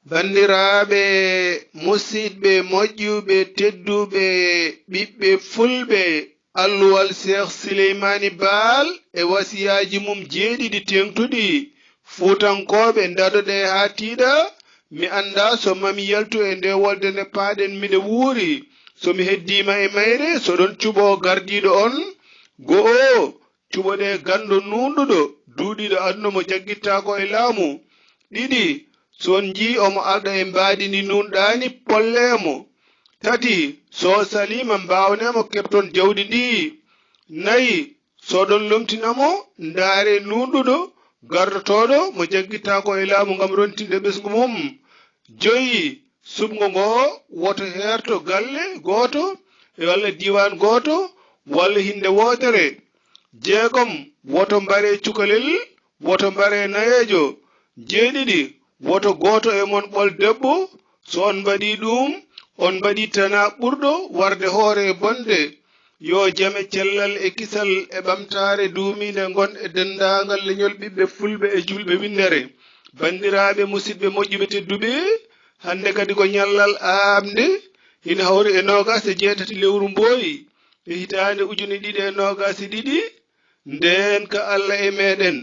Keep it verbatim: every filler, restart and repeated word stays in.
Banndiraaɓe, musidɓe moƴƴuɓe, tedduɓe, ɓiɓɓe fulɓe, alluwal Seex Sileymaani Baal e wasiyaaji mum jeeɗiɗi teeŋtuɗi, Fuutankooɓe, ndaɗoɗee haa tiiɗa, mi anndaa so mami yaltu e nde wolde nde paaɗen miɗo wuuri, so mi heddiima e mayre, so ɗon cuɓoo gardiiɗo on, go'o, cuɓoɗee ganndo nuunɗuɗo, duuɗiiɗo aduna mo jaggittaako e laamu. Ɗiɗi, so on njii omo alɗa e mbaadi ndi nuunɗaani, pollee mo. Tati, so o saliima, mbaawnee mo, keɓton jawdi ndi. Nayi, so oɗon lomtina mo, ndaaree nuunɗuɗo, gardotooɗo mo jaggittaako e laamu ngam rontinde ɓesngu mum. Joyi, suɓngo ngoo woto heerto galle gooto walla diiwaan gooto walla hinnde wootere. Jeegom, woto mbaree cukalel, woto mbaree nayeejo. Jeeɗiɗi, woto gooto e mon ɓol debbo, so on mbaɗii ɗuum, on mbaɗii tanaa ɓurɗo warde hoore e bonde. Yo jam e cellal e kisal e ɓamtaare duumiinde ngon e denndaangal leñol ɓiɓɓe fulɓe e juulɓe winndere. Banndiraaɓe, musidɓe moƴƴuɓe tedduɓe, hannde kadi ko ñallal aamnde, ina hawri e noogaas e jeetati lewru mbooyi e hitaande ujune ɗiɗi e noogaas e ɗiɗi, ndeen ka Alla e meeɗen.